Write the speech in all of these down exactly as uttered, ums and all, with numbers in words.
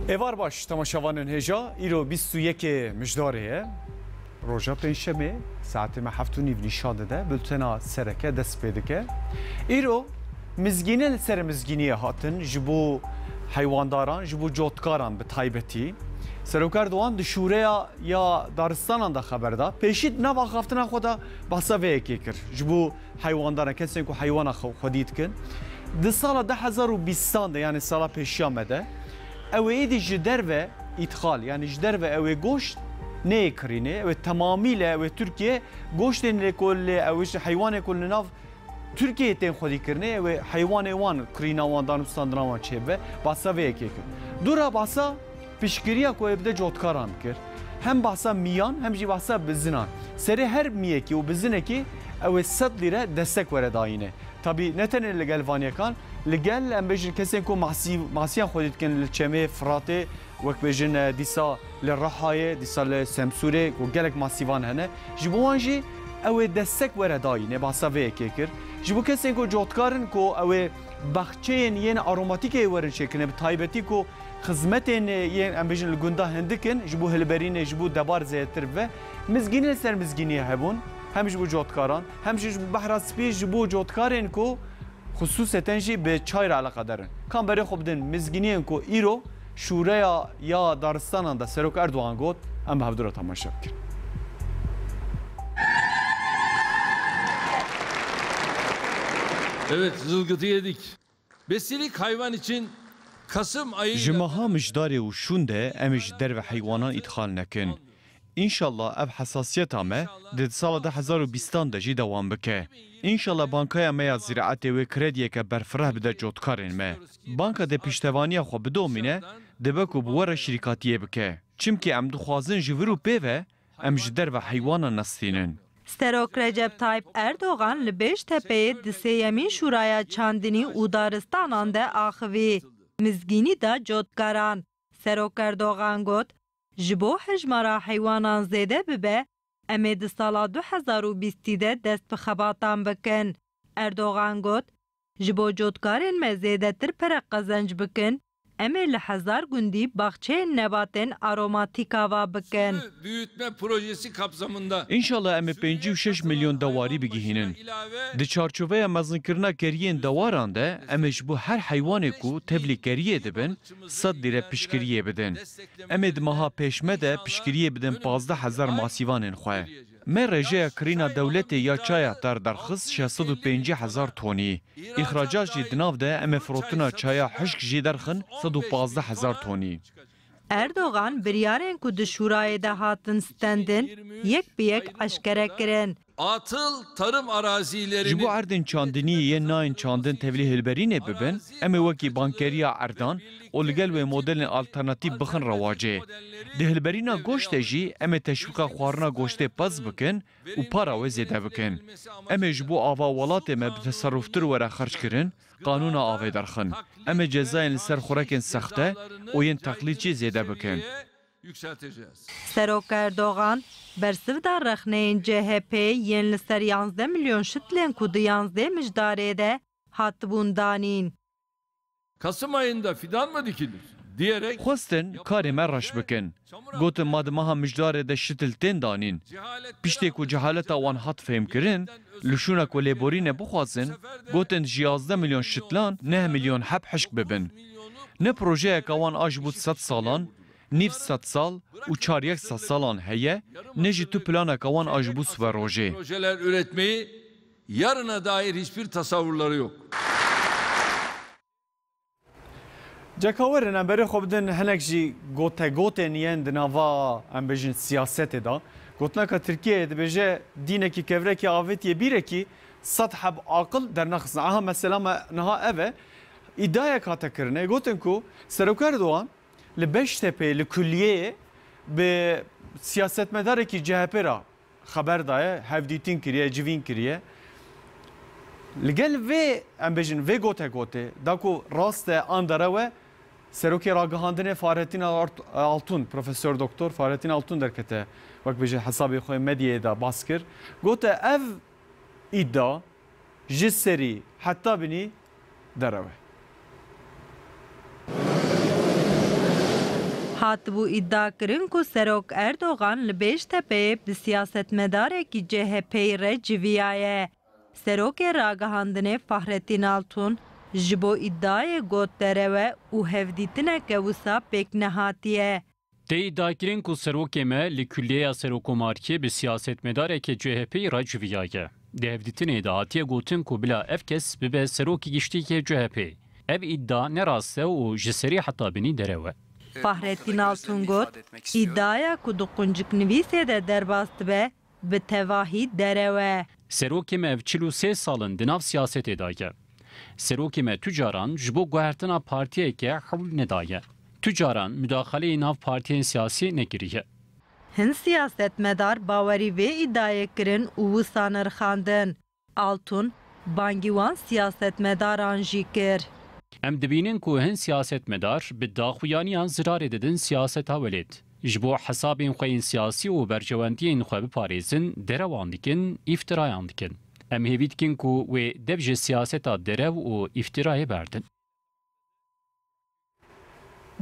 Êvar baş, temaşevanên hêja, îro bîst û yekê Mijdarê ye. Roja Pêncşemê, saetê me heft û nîv nîşan dide, bultena sereke dest pê dike. Îro mizgîne li ser mizgîniyê hatin, ji bo heywandaran, ji bo cotkaran bi taybetî. Serok Erdogan di şûreya ya daristanan de xeber da. Pêşî di nav axaftina xwe de behsa vê yekê kir. Ji bo heywandaran, kesên ku heywana xwe-, xwedî dikin. Di sala du hezar û bîstan de, yanî sala pêşiya me de, ew ê êdî ji derve îtxal, yanî ji derve ew ê goşt neyê kirînê, ew ê temamî le, ew ê Tirkiye goştên lê ku lê, ew ê ji heywanê ku li nav Tirkiyeyê tên xwedîkirinê, ew ê heywanê wan kirîna wan, danûstandina wan çêbibe, behsa vê yekê kir. Dûra behsa piştgiriya ku ê bide cotkaran kir. Hem behsa miyan, hem jî behsa bizinan. Serê her miyekî û bizinekî ew ê sed lîre destek were dayîne. Tabî ne tenê li gel van yekan, li gel, em bêjin, kesên ku masî-, masiyan xwedî dikin li çemê Firatê, wek bêjin, e, dîsa li Rihayê, dîsa li Semsûrê, ku gelek masîvan hene. Ji bo wan jî ew ê destek were dayîne, behsa vê yekê kir. Ji bo kesên ku cotkar in ku ew ê baxçeyên yên aromatîkê werin çêkirin, bi taybetî ku xizmetên, e, yên, em bêjin, li gunda hindik in, ji bo hilberînê, ji bo debar zêdetir bibe, mizgînî li ser mizgîniyê hebûn, hem ji bo cotkaran, hem jî ji bo Behra Spî, ji bo cotkarên ku xisûseten jî bi çay re eleqedar in. Ka em berê xwe bidin mizgîniyên ku îro şûreya ya daristanan de Serok Erdogan got, em bi hevdû re temaşe bikin. Evet, zılgıtı yedik. Besilik hayvan için Kasım ayı Ji meha Mijdarê û şûn de em ê ji derve heywanan îdxal nekin. Înşallah ev hesasiyeta me di sala du hezar û bîstan de jî dewam bike. Înşallah bankaya me ya zîraetê wê krediyeke berfireh bide cotkarên me. Banka dê piştevaniya xwe bidomîne, dibe ku bi we re şirîkatiyê bike. Çimkî em dixwazin ji vir û pê ve em ji derve heywanan nestînin. Serok Recep Tayyip Erdogan li Beştepeyê di sêyemîn Şûraya Çandinî û Daristanan de axivî. Mizgînî da cotkaran. Serok Erdogan got, ji bo hejmara heywanan zêde bibe, em ê di sala du hezar û bîstî de dest bi xebatan bikin. Erdogan got, ji bo cotkarên me zêdetir pere qezenc bikin, em ê li hezar gundî baxçeyên nebatên aromatîk ava bikin. Büyütme projesi kapsamında Înşallah em ê pêncî û şeş milyon dewarî bigihînin. Di çarçoveya mezinkirina keriyên dewaran de, em ê ji bo her heywanê ku tevlî keriyê dibin, sed lîre piştgiriyê bidin. Em ê di meha pêş me de piştgiriyê bidin pazdeh hezar masîvanên xwe. Me rêjeya kirîna dewletê ya çaya tar derxist şeş sed û pêncî hezar tonî. Îxracat jî di nav de em ê firotina çaya hişk jî derxin sed û pazdeh hezar tonî. Erdogan biryarên ku di şûrayê de hatin stendin, yek bi yek eşkere kirin. Atıl tarım arazilerini Ji bo erdên çandinî yên nayên çandin tevlî hilberînê bibin, em ê wekî bankeriya erdan û li gel wê modelên alternatîf bixin rewacê. Di hilberîna goştê jî em ê teşwîqa xwarina goştê pez bikin û para wê zêde bikin. Em ê ji bo ava welatê me bi teserruftir were xerckirin, qanûna avê derxin. Em ê cezayên li ser xurekên sexte û yên teqlîdçî zêde bikin. Serok Erdogan bersiv da rexneyên C H P yên li ser yanzdeh milyon şitlên ku di yanzdeh Mijdarê de hatibûn danîn. Kasım ayında fidan mı dikilir? Diyerek Xwestin karê me reş bikin. Gotin, ma di meha Mijdarê de şitil tên danîn. Piştê ku cehaleta wan hat fêhmkirin, li şûna ku lêborînê bixwazin, gotin ji yazdeh milyon şitlan neh milyon heb hişk bibin. Ne projeyeke wan a ji bo sed salan, nîv sed sal û çar yek sed salan heye, ne jî tu planeke wan a ji bo siberojê. Projeler üretmeyi yarına dair hiçbir tasavvurları yok. Ceka werin em berê xwe bidin hinek jî gotegotên yên di nava, em bêjin, siyasetê de. Gotineka Tirkiyeyê dibêje, dînekî kevrekî avêtiye bîrekî sed heb aqil dernexistin. Aha, mesela me niha ev e. Îdiayek hate kirinê. Gotin ku Serok Erdogan li Beştepê, li kulliyeyê bi siyasetmedarekî C H P re xeber daye, hevdîtin kiriye, civîn kiriye. Li gel vê, em bêjin, vê gote gotê, da ku rast e an derew e, serokê ragihandinê Fahrettin Art-, Altun, Profesor Doktor Fahrettin Altun derkete, wek bêje, hesabê xwe medyayê de bas kir. Gote, ev îdia ji serî heta binî derew e. Hatibû îdiakirin ku Serok Erdogan li Bêjtepeyê bi siyasetmedarekî C H P'yê re civiyaye. Serokê ragihandinê Fahrettin Altun ji bo îdiayê got derew e û hevdîtineke wisa pêk nehatiye. Tê îdiakirin ku serokê me li kulliyeya serokomariyê bi siyasetmedareke C H P'yê re civiyaye. Di hevdîtinê de hatiye gotin ku bila ev kes bibe serokê giştî yê C H P'ê. Ev îdia ne rast e û ji serî heta binî derew e. Fahrettin Altun got, îdiaya ku di qunciknivîsê de derbas dibe, bi tevahî derew e. Serokê me ev çil û sê sal in di nav siyasetê de ye. Serokê me tu caran ji bo guhertina partiyeke hewl nedaye. Tu caran mudaxaleyê nav partiyên siyasî nekiriye. Hin siyasetmedar bawerî vê îdiayê kirin û wisa nirxandin. Altun bangî wan siyasetmedaran jî kir. Em dibînin ku hin siyasetmedar bi daxuyaniyan zirarê didin siyaseta welêt. Ji bo hesabên xwe yên siyasî û berjewendiyên xwe biparêzin, derewan dikin, îftirayan dikin. Em hêvî dikin ku wê dev ji siyaseta derew û îftirayê berdin.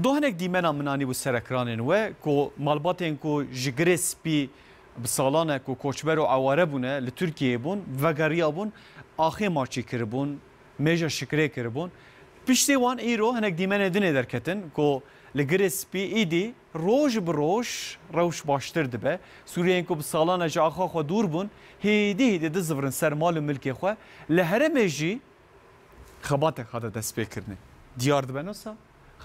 Do hinek dîmena min anîbû ser ekranên we ku malbatên ku ji Girê Spî bi salan e ku koçber û eware bûne, li Tirkiyeyê bûn, vegeriyabûn, axê maçî kiribûn, mêja şikrê kiribûn. Piştî wan îro hinek dîmenê dinê derketin ku li Girê Spî îdî roj bi roj rewş baştir dibe. Sûriyeyên ku bi salan e ji axa xwe dûr bûn, hêdî hêdî dizivirin ser mal û milkê xwe. Li herêmê jî xebatek hate destpêkirinê. Diyar dibe nosa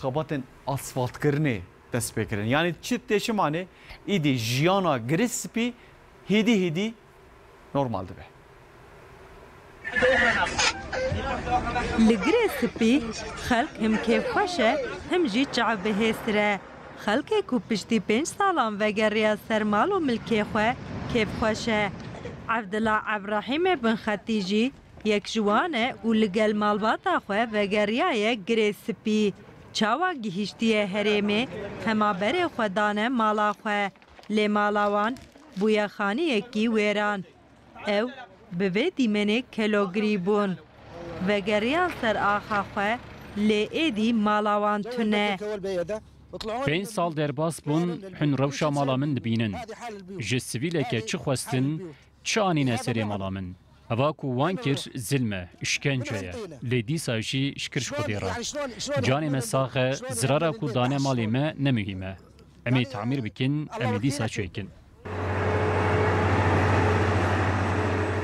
xebatên asfaltkirinê dest pê kirin. Yanî çi tê çi manê, îdî jiyana Girê Spî hêdî hêdî normal dibe. Li Girê Spî xelk him kêfxweş e, him jî çav bihêstir e. Xelkê ku piştî pênc salan vegeriya ser mal û milkê xwe, kêfxweş e. Evdila Ebrahîmê Binxetî jî yek ji wan e û li gel malbata xwe vegeriyaye Girê Spî. Çawa gihîştiye herêmê, hema berê xwe dane mala xwe. Lê mala wan bûye xaniyekî wêran. Ew bi vê dîmenê kelogirî bûn. Vegeriyan ser axa xwe, lê êdî mala wan tune. Pênc sal derbas bûn, hûn rewşa mala min dibînin. Ji sivîleke çi xwestin, çi anîne serê mala min? Eva ku wan kir zilm e, îşkence ye. Lê dîsa jî şikir ji Xwedê re. Canê me sax e, zirara ku dane malê me ne muhîm e. Em ê tamîr bikin, em ê dîsa çêkin.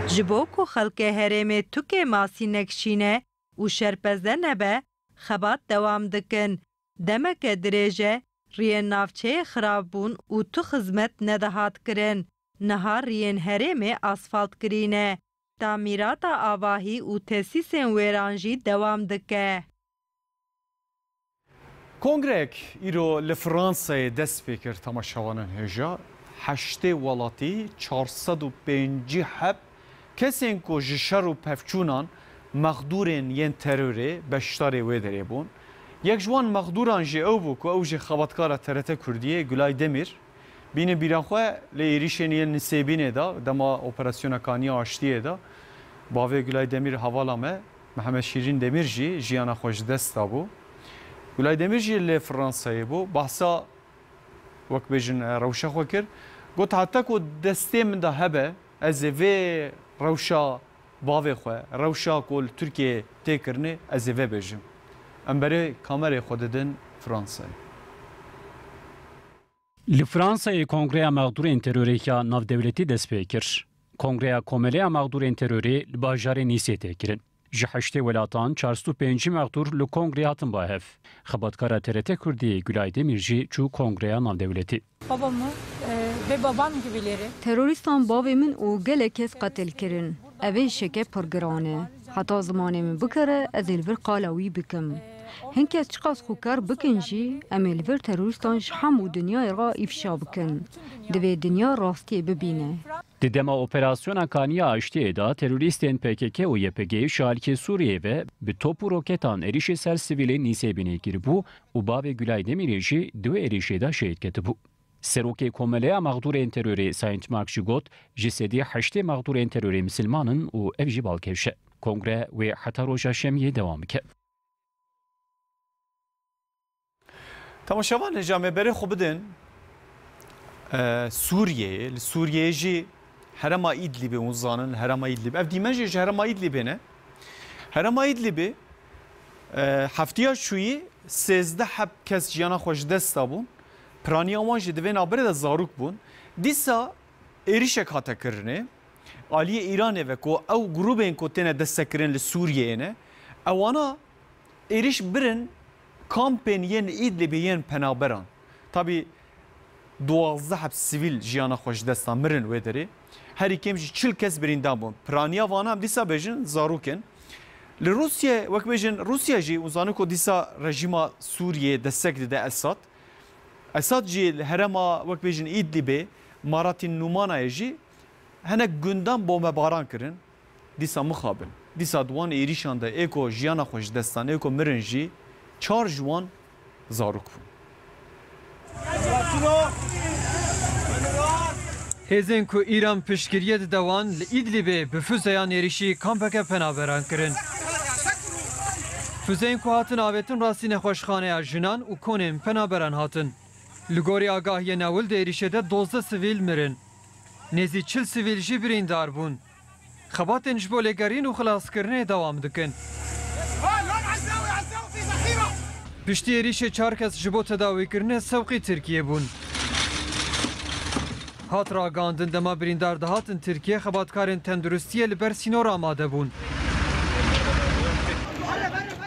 Ji bo ku xelkê herêmê tu kêmasî nekişîne û şerpeze nebe, xebat dewam dikin. Demeke dirêj e, riyên navçeyê xirab bûn û tu xizmet nedihat kirin. Niha riyên herêmê asfalt kirîne. Tamîrata avahî û tesîsên wêran jî dewam dike. Kongreyek îro li Fransayê dest pê kir, temaşevanên hêja. Heştê welatî, çar sed û pêncî heb kesên ku ji şer û pevçûnan, mexdûrên yên terorê, beşdarê wê derê bûn. Yek ji wan mexdûran jî ew bû ku ew jî xebatkara T R T Kurdiyê, Gulay Demîr. Bînin bîra xwe lê êrîşên yên Nisêbînê de, dema operasyona Kaniya Aştiyê de, bavê Gulay Demîr, hevala me, Mihemed Şîrîn Demîr jî jiyana xwe ji dest dabû. Gulay Demîr jî li Fransayê bû. Behsa, wek bêjin, e, rewşa xwe kir. Got, heta ku destê min de hebe, ez ê vê rewşa bavê xwe, rewşa ku li Tirkiyeyê tê kirinê, ez ê vê bêjim. Em berê kamerê xwe didin Fransayê. Li Fransayê Kongreya Mexdûrên Terorê ya Navdewletî dest pê kir. Kongreya Komeleya Mexdûrên Terorê li bajarê Nîsê tê kirin. Ji heştê welatan çar sed û pêncî mexdûr li kongreyê hatin ba hev. Xebatkara T R T Kurdî Gulay Demîr jî çû Kongreya Navdewletî. Babamı e, ve babam gibileri. Terorîstan bavê min û gelek kes qetil kirin. Ev ê şeke pir giran e. Heta zimanê min bikere, ez ê li vir qala wî bikim. Hin kes çiqas xwe kar bikin jî, em ê li vir terorîstan ji hemû dinyayê re îfşa bikin. Divê dinya rastiyê bibîne. Di dema operasyona Kaniya Aştiyê de terorîstên P K K û Y P G'ê ji aliyê Sûriyeyê ve bi top û roketan êrîşê ser sivîlên Nîsêbînê kiribû û bavê Gulay Demîrê jî di wê êrîşê de şehîd ketibû. Serokê Komeleya Mexdûrên Terorê Saint Mark jî got, ji sedî heştê mexdûrên terorê misilman in û ev jî balkêş e. Kongre wê heta roja Şemiyê dewam bike. Temaşevanê, ca me berê xwe bidin, e, Sûriyeyê. Li Sûriyeyê jî herêma Îdlîbê, hûn zanin, herêma Îdlîb. Ev dîmen jî ji herêma Îdlîbê ne. Herêma Îdlîbê, e, heftiya çûyî sêzdeh heb kes jiyana xwe ji dest dabûn. Piraniya wan jî di vê navberê de zarok bûn. Dîsa êrîşek hate kirinê. Aliyê Îranê ve ku ew grûbên ku têne destekkirin li Sûriyeyê ne, ewana êrîş birin kampên yên Îdlibê yên penaberan. Tabî duwazdeh heb sivîl jiyana xwe ji dest dan, mirin wê derê. Herî kêm jî çil kes birîndan bûn. Piraniya vana em dîsa bêjin zarok in. Li Rûsye, wek bêjin Rûsya jî, hûn zanin ku dîsa rejîma Sûriyeyê destek dide Esad. Esad jî li herêma, wek bêjin Îdlibê, Maratin Nûmanayê jî hinek gundan bombebaran kirin. Dîsa mixabin. Dîsa di wan êrîşan de ê ku jiyana xwe ji dest dan, ê ku mirin jî çar ji wan zarok bûn. Hêzên ku Îran piştgiriyê dide wan li Îdlibê bi fuzeyan êrîşî kampeke penaberan kirin. Fuzeyên ku hatin avêtin rastî nexweşxaneya jinan û konên penaberan hatin. Li gorî agahiyên ewil di êrîşê de dozdeh sivîl mirin. Nêzî çil sivîl jî birîndar bûn. Xebatên ji bo lêgerîn û xilaskirinê dewam dikin. Piştî êrîşê çar kes ji bo tedawîkirinê sewqî Tirkiyê bûn. Hat ragihandin, dema birîndar dihatin Tirkiye, xebatkarên tenduristiyê li ber sînor amade bûn.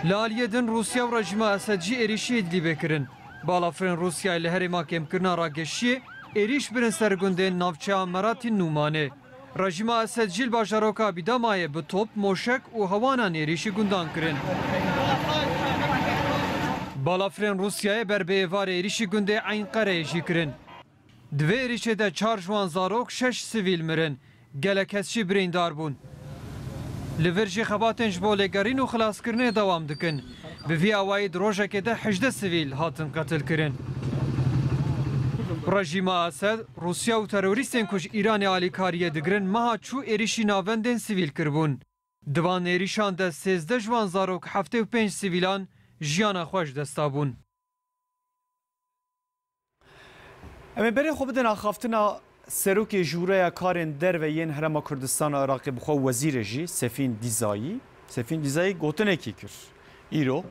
Li aliyê din Rûsya û rejîma Esed jî êrîşî Îdlîbê kirin. Balafirên Rûsyayê li herêma kêmkirina rageşiyê êrîş birin ser gundên navçeya Meratî Nûmanê. Rejîma Esed jî li bajaroka Bîdamayê bi top, moşek û hewanan êrîşî gundan kirin. Balafirên Rûsyayê ber bi êvarê êrîşî gundê Eyn Qereyê jî kirin. Di vê êrîşê de çar ji wan zarok, şeş sivîl mirin. Gelek kes jî birîndar bûn. Li vir jî xebatên ji bo lêgerîn û xilaskirinê dewam dikin. Bi vî awayî di rojekê de hejdeh sivîl hatin qetilkirin. Rejîma Esed, Rûsya û terorîstên ku ji Îranê alîkariyê digirin, meha çû êrîşî navendên sivîl kiribûn. Di van êrîşan de sêzdeh ji wan zarok, heftê û pênc sivîlan jiyana xwe ji dest dabûn. Em ê berê xwe bidin axaftina Serokê Jûreya Karên Derve yên Herêma Kurdistana Iraqê, bi xwe wezîrê jî, Sefîn Dîzayî. Sefîn Dîzayî gotinekî kir îro,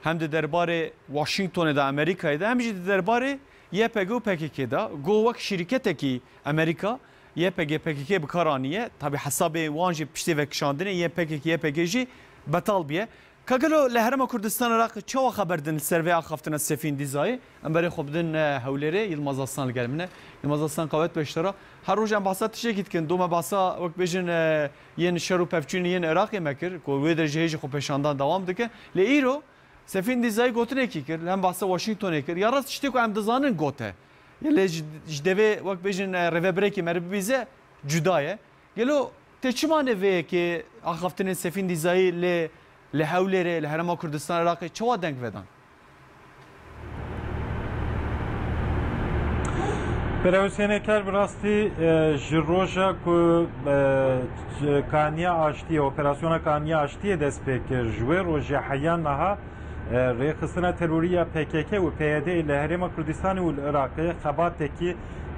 hem di derbarê Washingtonê de, Amerîkayê de, hem jî di derbarê Y P G û P K K de. Got, wek şîrketekî Amerîka, Y P G P K K bi kar aniye. Tabî hesabê wan jî piştê vekişandinê yên P K K Y P G jî betal bûye. Ka gelo li Herêma Kurdistan Iraqê çawa xeber din li ser vê axaftina Sefîn Dîzayê? Em berê xwe bidin, e, Hewlêrê, Yilmaz Aslan li gel min e. Yilmaz Aslan, qewet be ji te re. Her roj em behsa tiştekî dikin. Do me behsa, wek bêjin, e, yên şer û pevçûnê yên Iraqê me kir, ku wê derê jî hê jî xwepêşandan dewam dike. Lê îro Sefîn Dîzayî gotinekî kir, hem behsa Washingtonê kir. Ya rast tiştê ku em dizanin gote. Ya lê ji, ji devê, wek bêjin, e, rêvebirekî me re bibîze, cuda ye. Gelo tê çima ne vê yekê axaftinên Sefîn Dîzayî li, li Hewlêrê, li Herêma Kurdistan Iraqê çawa deng vedan? Birêz Husênê Ker, bi rastî, e, ji roja ku, e, kaniya aştiyê, operasyona kaniya aştiyê dest pê kir, ji wê rojê heya niha, e, rêxistina terorî ya P K K û P Y D li Herêma Kurdistanê û li Iraqê xebatekî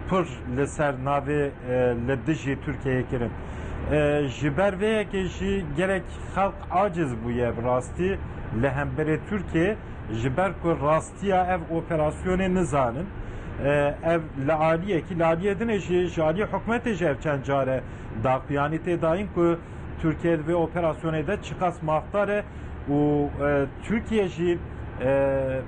pir li ser navê, e, li dijî Tirkiyeyê kirin. E, ji ber vê yekê jî gelek xelk aciz bûye bi rastî li hemberê Tirkiyê, ji ber ku rastiya ev operasyonê nizanin. E, ev li aliyekî, li aliyê dinê jî, ji aliyê hikûmetê jî ev çend care daxuyanî tê dayîn ku Tirkiye di vê operasyonê de çiqas mafdar e û, e, Tirkiye jî, e,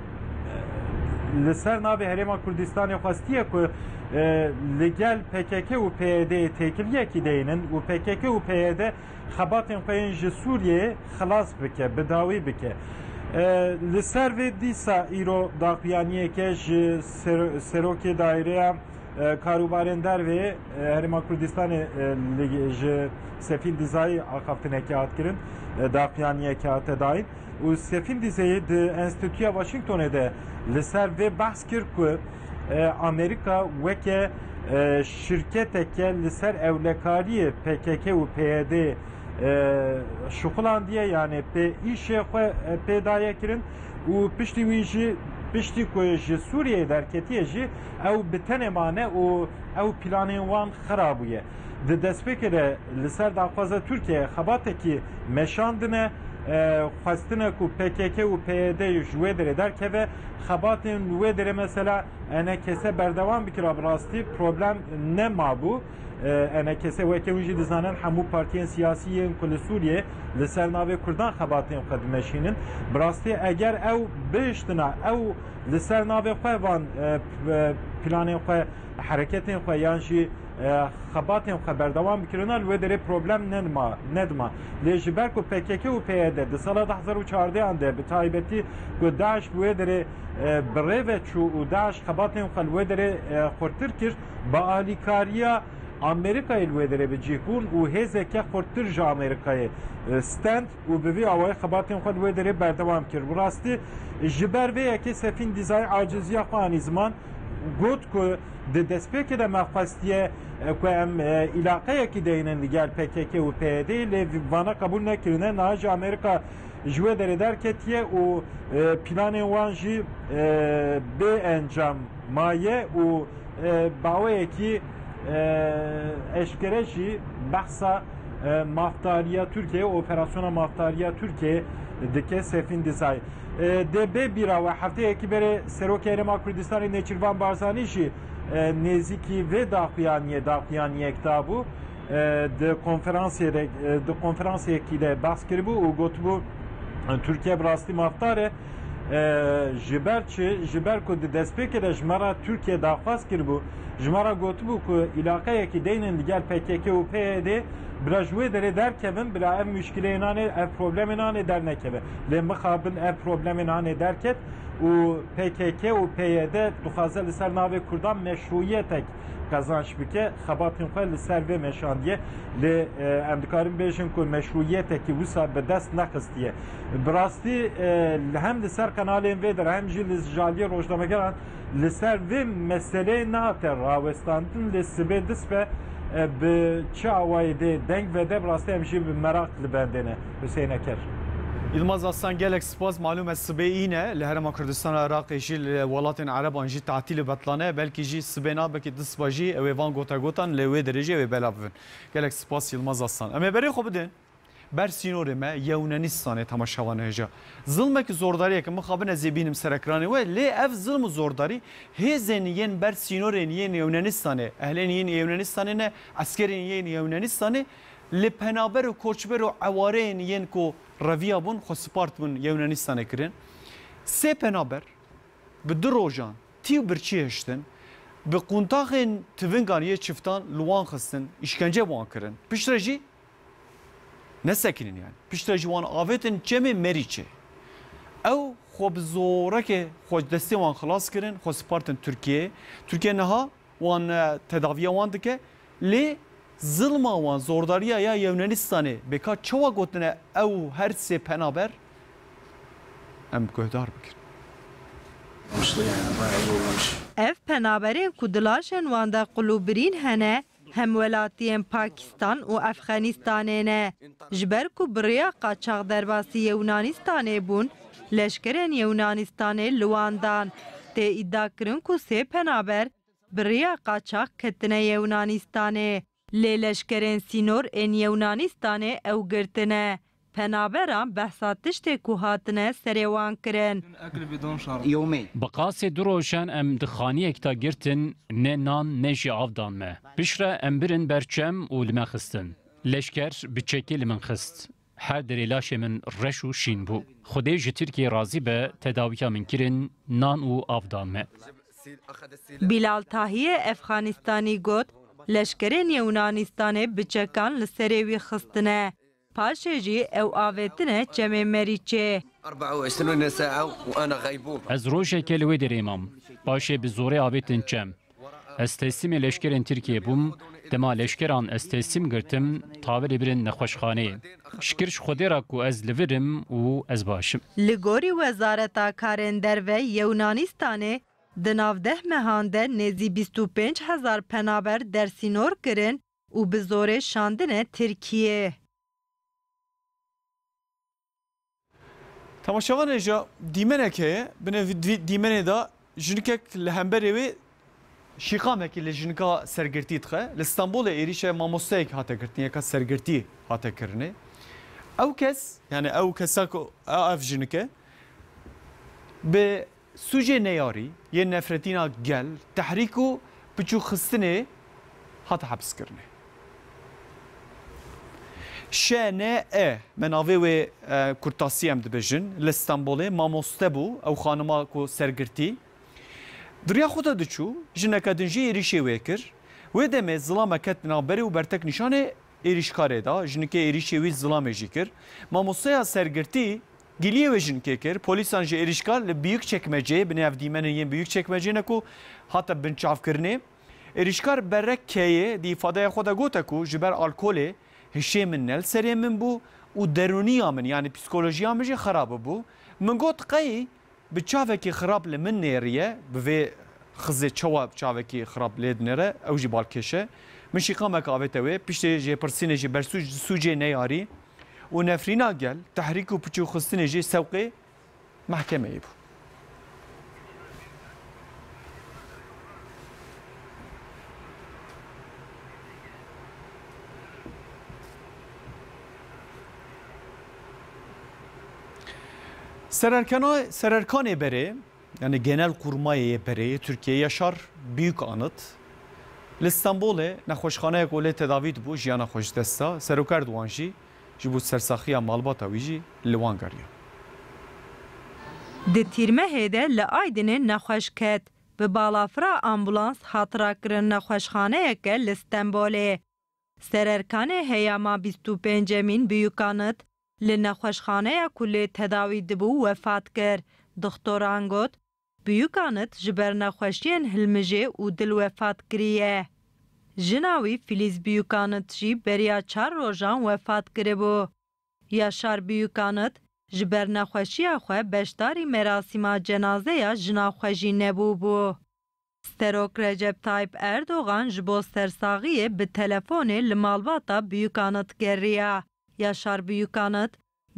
li ser navê Herêma Kurdistanê xwestiye ku, e, li gel P K K û P Y D'yê têkiliyekî deynin û P K K û P Y D xebatên xwe yên ji Sûriyeyê xilas bike, bi dawî bike. E, li ser vê dîsa îro daxuyaniyeke ji ser-, serokê daîreya e, karûbarên dervê, e, Herêma Kurdistanê, e, li, ji Sefîn Dîzayî axaftinekê hat kirin, e, daxuyaniyekê hate dayîn. Û Sefîn Dîzayî di Enstîtuya Washingtonê de li ser vê behs kir ku, e, Amerîka weke, e, şirketeke li ser ewlekariyê P K K û P Y D, e, şuxilandiye, yanê pê îşê xwe, e, pê daye kirin û piştî wî jî Piştî ku ji Sûriyeyê derketiye jî ew bi tenê mane û ew planên wan xira bûye. Di destpêkê de li ser daxwaza Tirkiyeyê xebatekî meşandine, e, xwestine ku P K K û P Y D ji wê derê derkeve. Xebatên li wê derê mesela enekese berdewam bikira, bi rastî problem nemabû. E, enekese weke hûn jî dizanin hemû partiyên siyasî yên ku li Sûriyê li ser navê Kurdan xebatên xwe dimeşînin. Bi rastî eger ew bihiştina, ew li ser navê xwe van, e, p-, e, planên xwe, hereketên xwe yan jî, e, xebatên xwe berdewam bikirina, li wê derê problem nenima, nedima. Lê ji ber ku P K K û P Y D di sala du hezar û çardeh de bi taybetî ku DAIŞ bi wê derê, e, bi rê ve çû û DAIŞ xebatên xwe li wê derê, e, xurtir kir, bi alîkariya Amerîkayê li wê derê bi cih bûn û hêzeke xurttir ji Amerîkayê, e, stend û bi vî awayî xebatên xwe li wê derê berdewam kir. Bi rastî ji ber vê yekê Sefîn Dîzayî aciziya xwe anî ziman, got ku di destpêkê de me xwestiye, e, ku em, e, îlaqeyekî deynin li gel P K K û P Y D, lê vana qebûl nekirine. Niha jî Amerîka ji wê derê derketiye û, e, planên wan jî, e, bê encam maye û, e, bi awayekî, e, eşkere jî behsa, e, mafdariya Tirkiyeyê, operasyona mafdariya Tirkiyeyê dike Sefîn Dîzayî. E, dê bê bîra we, hefteyekî berê Serokê Herêma Kurdistanê Nêçîrvan Barzanî jî, e, nêzîkî vê daxuyaniyê daxuyaniyek dabû. E, di konferansê de, e, di konferansêkî de behs kiribû û gotibû, e, Tirkiye bi rastî mafdar e. E, ji ber çi? Ji ber ku di destpêkê de ji me re Tirkiye daxwaz kiribû, ji me re gotibû ku îlaqeyekî deynin li gel P K K û P Y D, bila ji wê derê derkevin, bila ev muşkileyê nanê, ev problemê nanê dernekeve. Lê mixabin ev problemê nanê derket û P K K û P Y D dixwaze li ser navê Kurdan meşrûiyetek qezanç bike, xebatên xwe li ser vê meşandiye. Lê, e, em dikarin bêjin ku meşrûiyetekî wisa bi dest nexistiye. Bi rastî, e, hem li ser qenalên vê der, hem jî li jaliyê rojnamegeran li ser vê meseleyê nehate rawestandin, lê sibê dispe, e, bi çi awayê dê deng vede, bi rastî em jî bi meraq li bendê ne. Huseyne Ker. Yilmaz Aslan, gelek spas. Malûm e, sibê îne li Herêma Kurdistana Iraqê jî, li welatên Ereban jî tatîlê betlane, belkî jî sibê nabekî dispa jî ew ê van gotegotan li wê derê jî ew ê belav bibin. Gelek spas Yilmaz Aslan. Em ê berê xwe bidin ber sînorê me, Yewnanistanê, temaşevanê hêja. Zilmek, zordariyeke mixabin ez ê bînim ser ekranê we, lê ev zilm û zordarî hêzên yên ber sînorên yên Yewnanistanê, ehlên yên Yewnanistanê ne, eskerên yên Yewnanistanê li penaber û koçber û ewareyên yên ku reviya bûn, xwe spart bûn Yewnanistanê kirin. Sê penaber bi du rojan tî û birçî hiştin, bi quntaxên tivingan yê çiftan li wan xistin, îşkence bi wan kirin. Piştre jî nesekinin yani. Piştre jî wan avêtin çemê Merîçê. Ew xwe bi zorekê xwe destê wan xilas kirin, xwe spartin Tirkiyeyê. Tirkiye niha wan, e, tedaviya wan dike. Lê zilma wan, zordariya ya Yewnanistanê, bêka çawa gotine ew her sê penaber? Em guhdar bikin. Ev penaberên ku di laşên wan de qulûbirîn hene, hemwelatiyên Pakistan û Efxanistanê ne. Ji ber ku bi rêya qaçax derbasî Yewnanistanê bûn, leşkerên Yewnanistanê li wan dan. Tê îdia kirin ku sê penaber bi rêya qaçax ketine Yewnanistanê. Lê leşkerên sînor ên Yewnanistanê ew girtine. Penaberan behsa tiştê ku hatine serê wan kirin. Bi qasê du rojan em di xaniyek de girtin, ne nan ne jî av dan me. Piştre em birin ber çem û li me xistin. Leşker bi çekê li min xist. Her derê laşê min reş û şîn bû. Xwedê ji Tirkiyê razî be, tedawiya min kirin, nan û av dan me. Bilal Tahiyê Efxanistanî got, leşkerên Yewnanistanê bi çekan li serê wî xistine. Paşê jî ew avêtine çemê Merîçê. Ez rojeke li wê derê mam. Paşê bi zorê avêtin çem. Ez teslîmê leşkerên Tirkiyê bûm. Dema leşkeran ez teslîm girtim, tavilê birin nexweşxaneyê. Şikir ji Xwedê re ku ez li vir im û ez baş im. Li gorî Wezareta Karên Derve Yewnanistanê, di nav deh mehan de nêzî bîst û pênc hezar penaber dersînor kirin û bi zorê şandine Tirkiyê. Temaşevanê ja dîmenek heye, binê vî-, vî-, dîmenê de jinikek li hemberê wê şîqamekî li jinika sergirtî dixe. Li Stenbolê êrîşe mamosteyek hate girtin, yeka sergirtî hate kirinê. Ew kes, yani ew kesa ku, ev jinike bi sûcê neyarî, yên nefretîna gel, tehrîk û piçûxistinê hate hepiskirinê. Ş N E, me navê wê, e, kurtasî em dibêjin, li Stenbolê mamoste bû, ew xanima ku sergirtî. Di riya xwe de diçû, jineke din jî êrîşê wê kir. Wê demê zilame ket di navberê û bertek nîşanê êrîşkarê da. Jinikê êrîşê wî zilamê jî kir. Mamosteya sergirtî giliyê wê jinikê kir. Polîsan ji êrîşkar li Büyükçekmece, binê ev dîmenên yên Büyükçekmece ne ku hate binçavkirinê. Êrîşkar Berek Keyê di îfadeya xwe de gote ku ji ber alkolê hişê min ne li serê min bû û derûniya min, yanî psîkolojiya min jî xerab bû. Min got, qey bi çavekî xirab li min nêriye, bi vê xizê çawa çavekî xirab lê dinêre, ew jî balkêş e. Min şîqameke avête wê, piştê jêpirsînê jî bersûc sûcê neyarî û nefrîna gel, tehrîk û piçûxistinê jî sewqê mehkemeyê bû. Sererkena-, sererkanê berê, yani Genelkurmayê yê berê yê Tirkiyeyê Yaşar Büyükanıt, li Stenbolê nexweşxaneyek û lê tedavî dibû, jiyana xwe ji dest da. Serok Erdogan jî ji bo sersaxiya malbata wî jî li wan geriya. Di tîrmehê de li Aydinê nexweş ket. Bi balafira ambulans hat rakirin nexweşxaneyeke li Stenbolê. Sererkanê heyama bîst û pêncemîn Büyükanıt li nexweşxaneya ku lê tedawî dibû wefat kir. Doxtoran got, Büyükanıt ji ber nexweşiyên hilmijê û dil wefat kiriye. Jina wî Filiz Büyükanıt jî beriya çar rojan wefat kiribû. Yaşar Büyükanıt ji ber nexweşiya xwe beşdarî merasîma cenazeya jina xwe jî nebûbû. Serok Recep Tayyip Erdogan ji bo sersaxiyê bi telefonê li malbata Büyükanıt geriya. Yaşar Büyükanıt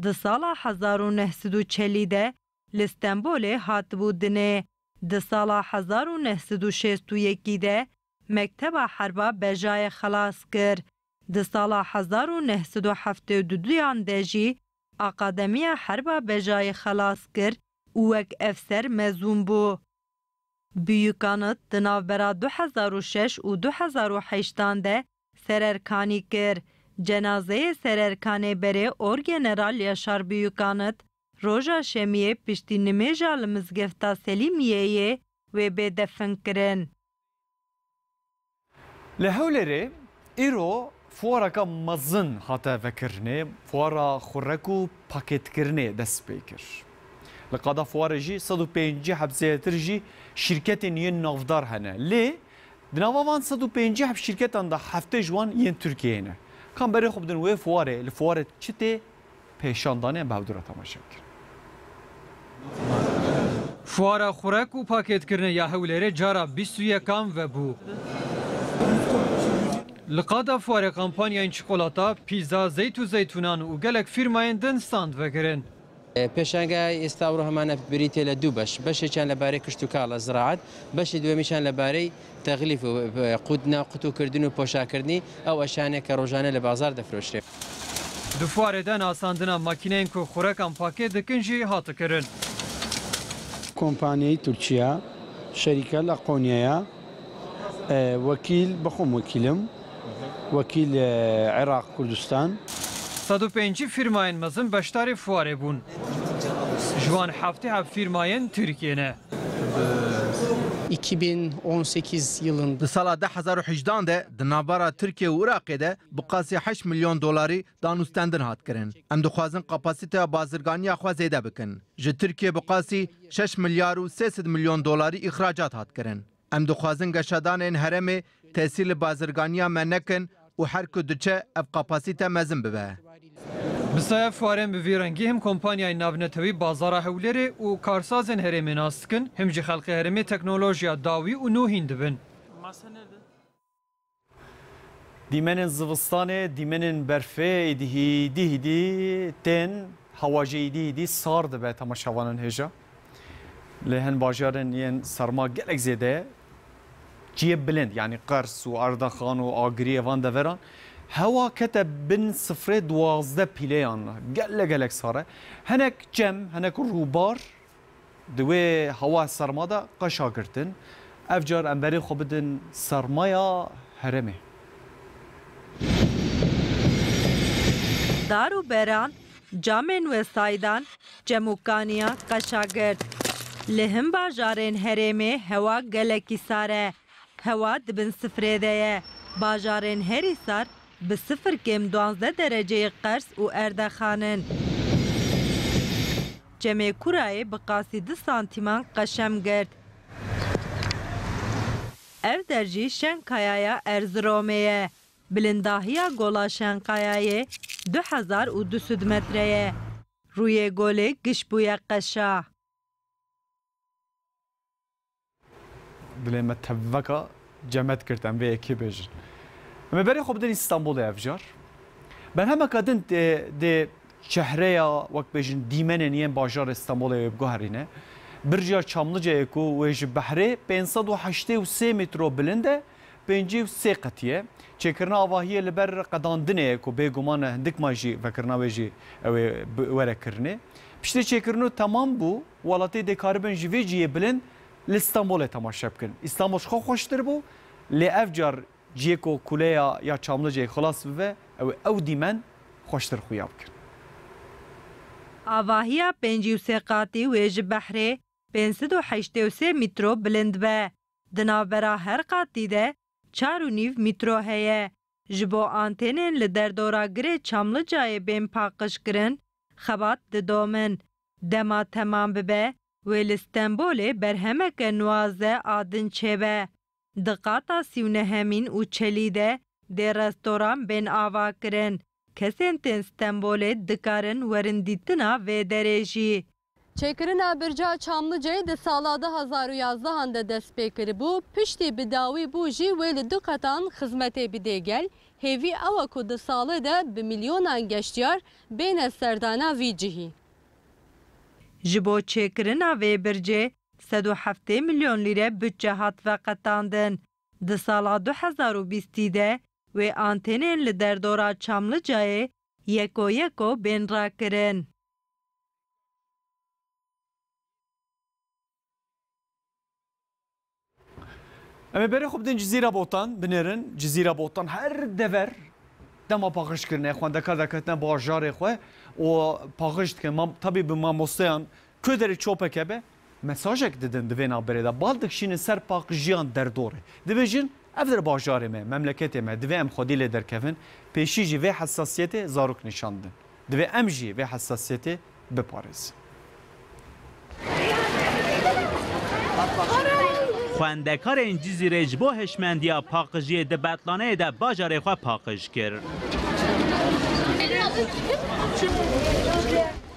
di sala hezar û neh sed û çelî de li Stenbolê hatibû dinê. Di sala hezar û neh sed û şêst û yekî de Mekteba Herba Bejayê xelas kir. Di sala hezar û neh sed û heftê û duyan de jî Akademiya Herba Bejayê xelas kir û wek efser mezûn bû. Büyükanıt di navbera du hezar û şeş û du hezar û heştan de sererkanî kir. Cenazeyê sererkanê berê Orgeneral Yaşar Büyükanıt roja şemiyê piştî nimêja li Mizgefta Selîmiyeyê wê bê definkirin. Li Hewlêrê îro fuareka mezin hate vekirinê, fuara xurek û pakêtkirinê dest pê kir. Li qada fuarê jî sed û pêncî heb zêdetir jî şîrketên yên navdar hene. Lê di nava van sed û pêncî heb şîrketan de heftê ji wan yên Tirkiyeyê ne. Ka em berê xwe bidin wê fuarê, li fuarê çi tê pêşandanê, em bi hevdû re temaşe bikin. Fuara xurek û pakêtkirinê ya Hewlêrê cara bîst û yekan vebû. Li qada fuarê kampanyayên çikolata, pîza, zeyt û zeytûnan û gelek fîrmayên din stand vegirin. Pêşangeha ئێستا ئەوڕۆ هەمانە بریتیە لە دوو بەش، بەشێکیان لەبارەی کشتوکاڵە، زراعەت، بەشی دووەمیشیان لەبارەی تەغلیف و قوت ناو قوتوکردن و پۆشاکردنی ئەو ئەشیانەیە کە ڕۆژانە لە بازار دەفرۆشرێ. Di fuarê de nasandina makîneyên ku xurekan pakêt dikin jî hate kirin. Kompaniyayî Tirkiye, şerîke li Qonyaya, e, wekîl, bi xwe wekîl im, wekîl, e, Iraq, Kurdistan. Sed û pêncî fîrmayên mezin beşdarî fuarê bûn. Ji wan heftê heb fîrmayên Tirkiyê ne. iki bin on sekiz yılında. Di sala du hezar û hejdan de di navbera Tirkiye û Iraqê de bi qasî heşt milyon dolarî danûstendin hat kirin. Em dixwazin kapasîteya bazirganiya xwe zêde bikin. Ji Tirkiye bi qasî şeş milyar û sê sed milyon dolarî îxracat hat kirin. Em dixwazin geşedanên herêmê tesîr li bazirganiya me nekin û her ku diçe ev kapasîte mezin bibe. Bi saya fuarên bi vî rengî him kompanyayên navnetewî bazara Hewlêrê û karsazên herêmê nas dikin, him jî xelkê herêmê teknolojiya dawî û nûhîn dibin. Dîmenên zivistanê, dîmenên berfê êdî hîdî hîdî tên Hewa jî îdî îdî sar dibe temaşevanên hêja. Lê hin bajarên yên serma gelek zêde ye. Cihê bilind, yanî Qers û Erdaxan û Agiriyê van deveran, hewa kete bin sifrê duwazdeh pîleyan. Gelek gelek sar e. Hinek çem, hinek rûbar di wê hewa serma de qeşa girtin. Ev car em berê xwe bidin sermaya herêmê. Dar û beran, camên wesaydan, çem û kaniyan qeşa girt. Li hin bajarên herêmê hewa gelekî sar e. Hewa di bin sifrê de ye. Bajarên herî sar bi sifir kêm duwazdeh dereceyê Qers û Erdaxan in. Çemê Kurayê bi qasî du santîman qeşem girt. Ev der jî Şenkayaya Erziromê ye. Bilindahiya Gola Şenkayayê du hezar û du sed metre ye. Rûyê golê giş bûye qeşa. Dilê me tevveka cemet girt, em vê yekê bêjin. Em ê berê xwe bidin Îstanbulê ev car. Berhemeka din dê, dê çehreya, wek bêjin, dîmenên yên bajarê Stenbolê wê biguherîne. Birca Çamliceyê ku wê ji behrê pênc sed û heştê û sê mîtro bilind e, pêncî û sê qetî ye. Çêkirina avahiyê li ber qedandinê ye ku bêguman e hindik ma jî vekirina wê jî ew ê bi-, were kirinê. Piştî çêkirin û temam bû, welatiyê dê karibin ji vê cihê bilind li Stenbolê temaşe bikin. Îstanbul ji xwe xweştir bû, lê ev car cihê ku kuleya ya Çamliceyê xilas bibe, ew ê ew dîmen xweştir xuya bikin. Avahiya pêncî û sê qatî wê ji behrê pênc sed û heştê û sê mîtro bilind be. Di navbera her qatî de çar û nîv mîtro heye. Ji bo antênên li derdora girê Çamlicayê bên paqijkirin, xebat didomin. Dema temam bibe, wê li Stenbolê berhemeke nuwazdeh a din çêbe. Di qata sî û nehemîn û çelî de dê restoran bên avakirin. Kesên tên Stenbolê dikarin werin dîtina vê derê jî. Çêkirina Birca Çamliceyê di sala du hazar û yazdehan de dest pê kiribû, piştî bi dawî bû jî wê li du qetan xizmetê bidê gel. Hêvî ew e ku di salê de bi milyonan geştyar bêne serdana vî cihî. Ji bo çêkirina vê bircê sed û heftê milyon lîre budçe hat veqetandin. Di sala du hezar û bîstî de wê antênên li derdora Çamlicayê yeko yeko bên rakirin. Em ê berê xwe bidin Cizîra Botan, binêrin. Cizîra Botan her dever dema paqij kirine, xwendekar deketine bajarê xwe û paqij dikin. Mam-, tabî bi mamosteyan ku derê çopeke be, mesajek didin di vê navberê de. Bal dikişînin ser paqijiyan derdorê. Dibêjin, ev der bajarê me, memleketê me, divê em xwedî lê derkevin. Pêşî jî vê hesasiyetê zarok nîşan didin. Divê em jî vê hesasiyetê biparêzin. Xwendekarên Cizîrê ji bo hişmendiya paqijiyê di betlaneyê de bajarê xwe paqij kir.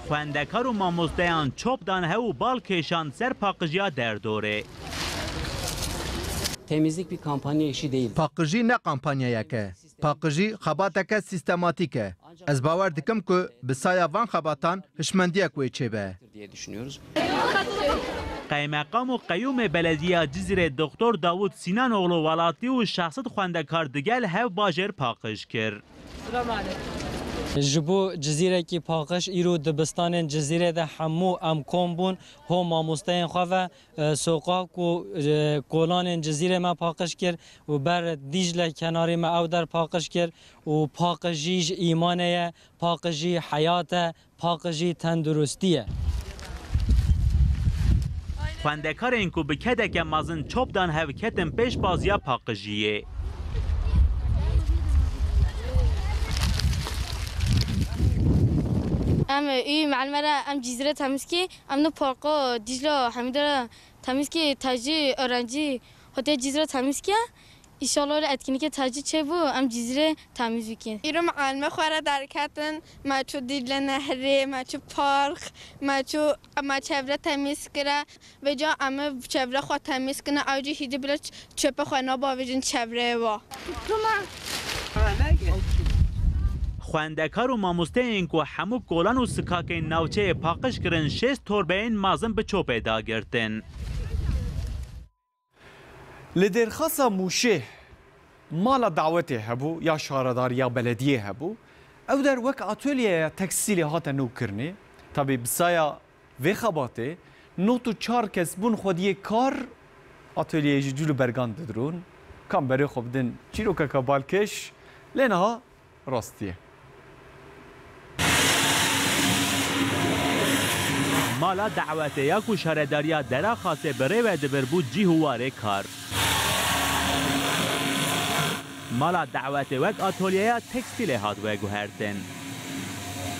Xwendekar û mamosteyan çop dan hev û bal kêşand ser paqijiya derdorê. Temizlik bir kampanya işi değil. Paqijî ne kampanyayek e. Paqijî xebateke sîstematîk e. Ez bawer dikim ku bi saya van xebatan hişmendiyek wê çêbe. Diye düşünüyoruz. Qeymeqam û qeyûmê belediya Cizîrê Doktor Davûd Sînanoğlu welatî û şeş sed xwendekar digel hev bajêr paqij kir. Ji bo Cizîrekî paqij îro dibistanên Cizîrê de hemû em kom bûn, ho mamosteyên xwe ve, e, soqak û, e, kolanên Cizîrê me paqij kir û ber Dîcle kenarê me ew der paqij kir û paqijî ji îmanê ye, paqijî heyat e, paqijî tenduristî ye. Xwendekarên ku bi kedeke mezin çop dan hev ketin pêşbaziya paqijiyê. Em ê û mealime re em Cizîrê temiz kî, em ni parka Dîcle hemî de re temiz kî, tecî öğrenci hote Cizîrê temiz kî. Înşallah li etkinlikê tecî çêbû, em Cizîrê temiz bikin. Îro me alme xwe re derketin, me çû Dîcle Nehrê, me çû park, me çû, me çevre temiz kire. Vêca em çevre xwe temiz kine, ew jî hîdî bile ç-, çöpe xwe nabavêjin çevreyê wa. Xwendekar û mamosteyên ku hemû kolan û sikakên navçeyê paqij kirin, şêst torbeyên mezin bi çopê dagirtin. Li Dêrxasa Mûşê mala dawetê hebû, ya şaredar ya belediyê hebû. Ew der wek atölyeya tekstîlê hate nûkirinê. Tabî bi saya vê xebatê nod û çar kes bûn xwediyê kar, atölyeyê ji cûl û bergan didirûn. Kam berê xwe bidin çîrokeke balkêş, lê niha rastî ye. Mala dawetê ya ku şaredariya Dera Xasê bi rê ve dibir bû cih û warê kar. Mala dawetê wek atolyeya tekstîlê hat veguhertin.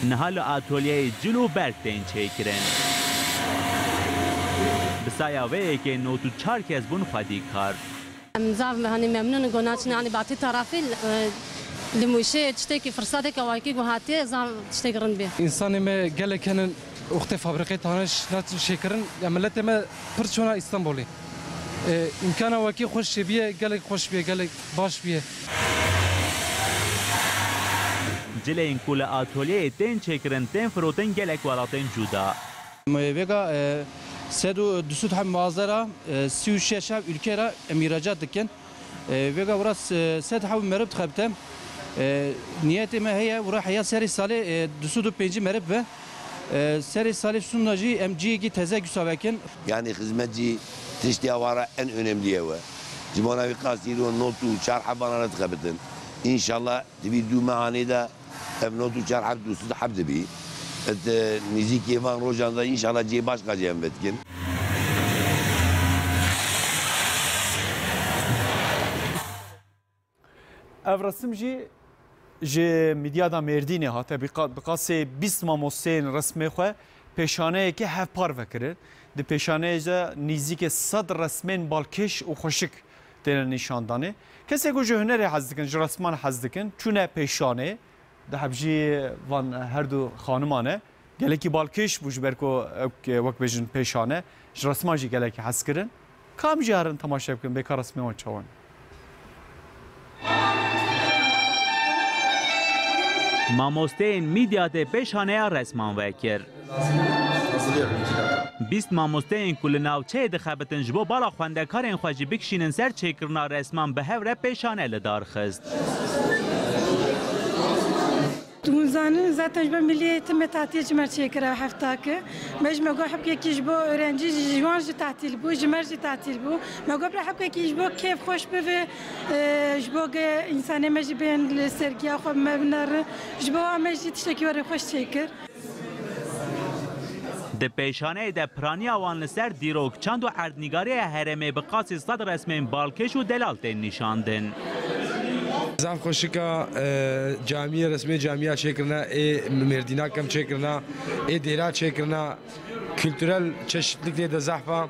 Niha li atolyeyê cil û berg tên çêkirin. Bi saya vê yekê nod û çar kes bûn xwedî kar. Em zaf me-, hanî memnûn in, ku naçine, hanî, batî tarafî, e, li Mûşê tiştekî, firseteke wekî ku hatiye, zaf tiştekî rind bê. Însanê me gelek henin, wextê fabrîqê tane naçin çêkirin, ya miletê me pir çûna Îstanbulê. E, îmkana wekî xweş çêbiye, gelek xweş biye, gelek baş biye. Cilên ku li atolyeyê tên çêkirin, tên firotin gelek welatên cuda. Vêga, e, sed û du sed heb mağaza ra, e, sî û şeş heb ülke ra em îhracat dikin. E, vêga wira, e, sed heb meriv dixebite. E, niyetê me heye wira heya serê salê, e, du sed û pêncî meriv be. E, serê salê sûna jî em cihekî teze gusa vekin. Yani xizmet jî tiştê ewara en önemli ew e. Ji bona vî qasî îro nod û çar heban re dixebitin. Înşallah di vî du mehanê de ev nod û çar heb du sed heb dibî. Di nîzîkê van rojan de înşallah cihê baş qacê em vedikin. Ev resim jî ji Midyada Mêrdînê hate. Bi qa-, bi qasê bîst mamosteyên resmê xwe pêşaneyekê hevpar vekirin. Di pêşaneyê de nîzîkê sed resmên balkêş û xweşik têne nîşandanê. Kesê ku ji hunerê hez dikin, ji resman hez dikin, çûne pêşanê, di hebjî van her du xaniman e. Gelekî balkêş bû, ji ber ku ew, wek bêjin pêşane, ji resman jî gelekî hez kirin. Kam jî herin temaşe bikin, bê ka resmê wan çawan. Mamosteyên Midyadê pêşaneya resman vekir. Bîst mamosteyên ku li navçeyê dixebitin, ji bo bala xwendekarên xwe jî bikişînin ser çêkirina resman, bi hev re pêşane li dar xist. Hûn zanin, zaten ji ber miliyê timê tatîl ji me çêkira heftake. Me ji me got hebkekî ji bo öğrenci, ji wan jî tatîl bû, ji me jî tatîl bû. Me got bira hebkekî ji bo kêf xweş bibe, e, ji bo ge însanê me jî bên li sergiya xwe me binerin. Ji bo wan me jî tiştekî werê xweş çêkir. Di pêşaneyê de piraniya wan li ser dîrok, çand û erdnîgariya herêmê bi qasî sed resmên balkêş û delal tên nîşandin. Zaf xweşika, e, camiyê, resmê camiya çêkirine, ê Mêrdîna kem çêkirine, ê Dêra çêkirine, kulturel çeşitlik tê de zehf e.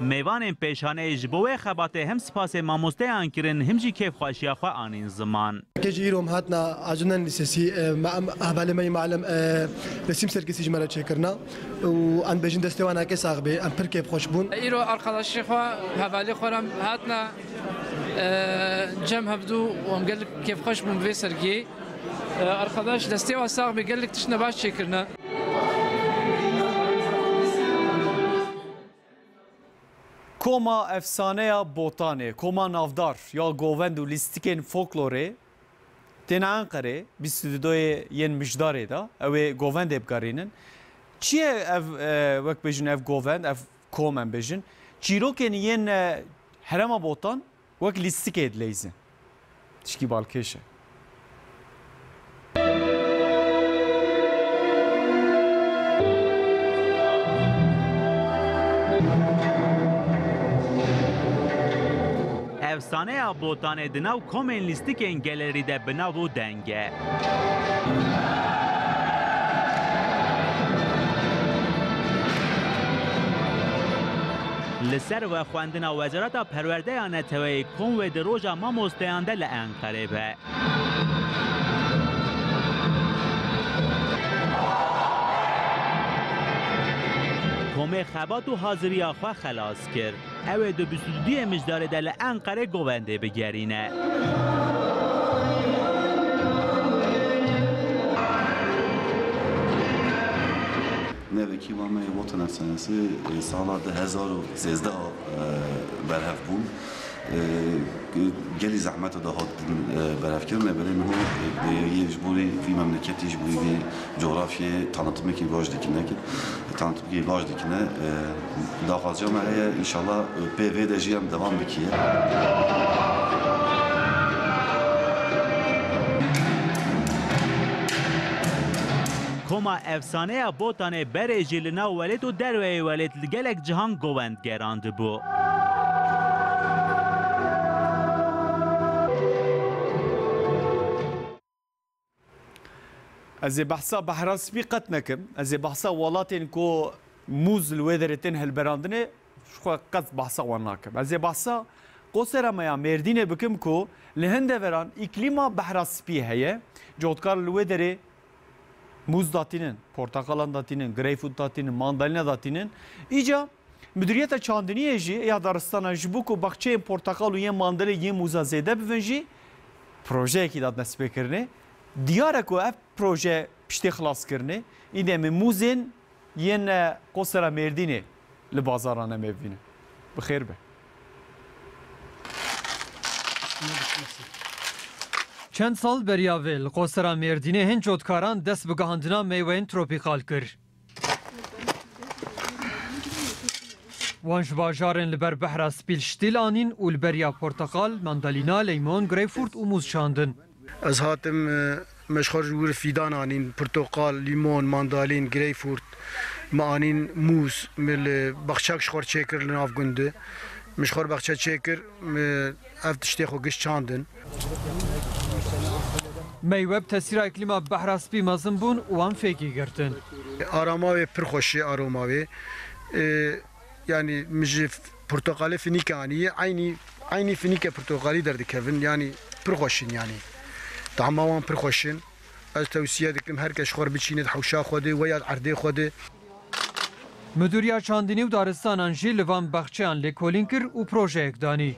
Mêvanên pêşaneyê ji bo wê xebatê him spasê mamosteyan kirin, him jî kêfxweşiya xwe anîn ziman. Kê jî îro em hatina Acunen Lisesi, e, me, em, hevalê me yî malem, e, resim sergisi ji me re çêkirina û em bêjin destê wan heke sax bê, em pir kêfxweş bûn. Îro arkadaşê xwe, hevalê xwe re em hatina, e, cem hevdû û em gelek kêfxweş bûn bi vê sergiyê. E, arkadaş destê wan sax bê, gelek tiştine baş çêkirine. Koma efsaneya Botanê, koma navdar ya govend û lîstikên folklorê têne Enqerê, bîst û du yê yên Mijdarê de, ew ê govendê bigerînin. Çi ye ev, e, wek bêjin ev govend, ev kom em bêjin? Çîrokên yên, e, herêma Botan wek lîstikê dileyzin. Tişkî balkêş e. Efsaneya Botanê di nav komên lîstikên gelerî de bi nav û deng e. Li ser vexwendina Wezareta Perwerdeya Neteweyê kom wê di roja mamosteyan de li Enqerê be. Komê xebat û haziriya xwe xelas kir. Ew ê di bîst û duyê Mijdarê de li Enqerê govendê bigerîne. Vekî Wameyê Watan Efsanesi, e, sala du hezar û sêzdeh, e, berhev bûn. E, gelî zehmet da hatin, e, berhevkirin, lê belê niho, e, yê ji bo vî memleketî, ji bo vî coğrafyayê tanıtımekî baş dikine ki, tanıtımekî baş dikine. E, daxwaziya me heye, înşallah, e, pê vê de jî em devam bikiye. Koma efsaneya Botanê berê jî li nav welêt û derveyê welêt li gelek cihan govend gerandibû. Ez ê behsa Behra Spî qet nekim. Ez ê behsa welatên ku mûz li wê derê tên hilberandinê, ji xwe qet behsa wan nakim. Ez ê behsa Qosera me ya Mêrdînê bikim ku li hin deveran îklîma Behra Spî heye. Cotkar li wê derê mûz datînin, porteqalan datînin, greyfurt datînin, mandalîna datînin. Îca Midûriyeta Çandiniyê jî ya daristana ji bo ku baxçeyên porteqal û yên mandalê yên mûza zêde bibin jî projeyekî da destpêkirinê. Diyar e ku ev proje piştê xilaskirinê, îdê em ê mûzên yên, e, Qosera Mêrdînê li bazaran em ê bibînin. Bi xêr be. Çend sal beriya vê li Qosera Mêrdînê hin cotkaran dest bi gihandina meyweyên tropîkal kir. Wan ji bajarên li ber behra spî li Ştîl anîn û li beriya porteqal, mandalîna, leymon, greyfurt û mûz çandin. Ez hatim, e, me ji xwe ji wir fîdan anîn, porteqal, lîmon, mandalîn, greyfurt, me anîn mûz, me li baxçek ji xwe çêkir li nav gund de. Me ji xwe baxçe çêkir, me ev tiştê xwe giş çandin. Meywe bi tesîra îklîma behra spî mezin bûn û wan fêkî girtin. Arama wê pir xweş e, aroma wê. E, yanî min ji porteqalê finîke anî, eynî, eynî finîke porteqalî derdikevin, yanî pir xweş in yanî. Tahma wan pir xweş in. Ez tewsiye dikim her kes ji xwe re biçîne di hewşa xwe de, we ya di erdê xwe de. Midûriya Çandinî û Daristanan jî li van baxçeyan lêkolîn kir û projeyek danî.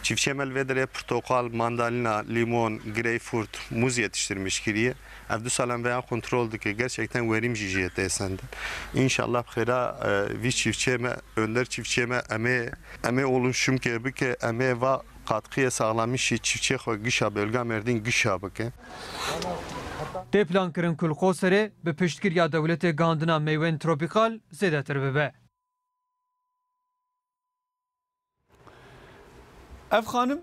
Çiftçiyê me li vê derê portoqal, mandalina, lîmon, greyfurt, mûz yetiştirmiş kiriye. Ev du sal em vêya kontrol dike. Gerçekten werîm jî jê tê sendin. Înşallah bi xêra, e, vî çiftçiyê me, önder çiftçiyê me, em ê, em ê oluşumkê bike, em ê va katkıyê sağlamışî çiftçiyê xwe gişa bölga Mêrdîn gişa bike. Tê plankirin ku li Qoserê bi piştgiriya dewletê gihandina meywen tropîkal zêdetir bibe. Ev xanim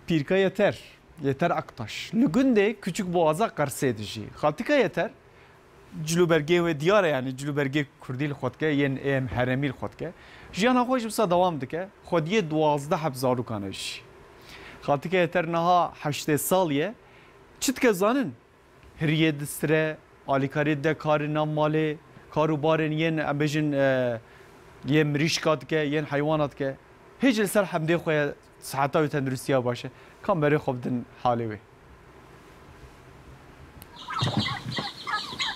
pîrka Yeter, Yeter Aktaş, li gundê Küçük Boğaza Qersê dijî. Xaltika Yeter, cilûbergê wê diyar e, yanî cilûbergê kurdî li xwe dike, yên êm herêmî li xwe dike. Jiyana xwe ji wisa dewam dike. Xwediyê duwazdeh heb zarokan e jî. Xaltika Yeter niha heştê salî ye. Çi dike zanin? Hiriyê distire, alîkariyê dide karê nav malê, kar û barên yên, em bêjin, e, yên mirîşka dike, yên heywana dike. Hê jî li ser hemdê xwe ye, siheta wê, tenduristiya baş e. Kam berê xwe bidin halê wê.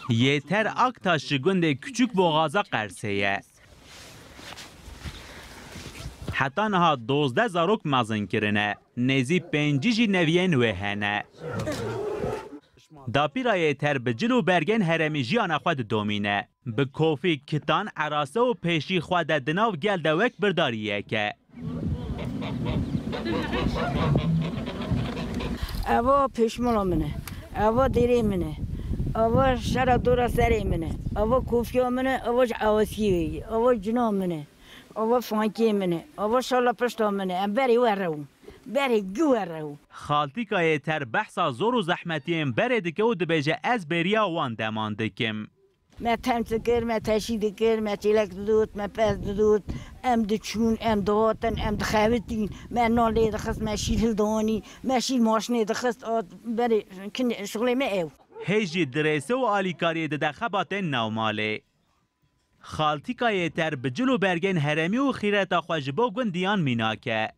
Yeter Aktaş ji gundê Küçük Boğaza Qersê ye. Heta niha dozdeh zarok mezin kirine, nêzî pêncî jî neviyên wê hene. Dapîra Yeter bi cil û bergên herêmî jiyana xwe didomîne. Bi kofî, kitan, erase û pêşî xwe de di nav gel de wek birdariyek e. Eva pêşmala min e. Eva dêrê min e. Eva şera dora serê min e. Eva kofiya min e. Eva ji ewasiyê ye. Eva cina min e. Eva fankê min e. Eva şala pişta min e. Em berê we re û. Berê gi we re û. Xaltika Yeter behsa zor û zehmetiyên berê dike û dibêje, ez bêriya wan deman dikim. Me tem dikir, me teşî dikir, me çêlek didot, me pez didot, em diçûn, em dihatin, em dixevitîn, me nan lê dixist, me şîr hildihanî, me şîr maşinê dixist, a, berê kin-, şixulê me ew. Hê jî dirêse û alîkariyê dide xebatên nav malê. Xaltika Yeter bi cil û bergên herêmî û xîreta xwe ji bo gundiyan mînak e.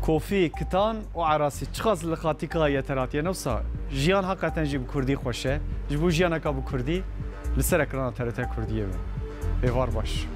Kofî, kitan û erasî çiqas li xaltika Yeter hatiye, ne wisa jiyan heqeten jî bi kurdî xweş e. Ji bo jiyaneka bi kurdî li ser ekrana T R T Kurdiyê be. Êvar baş.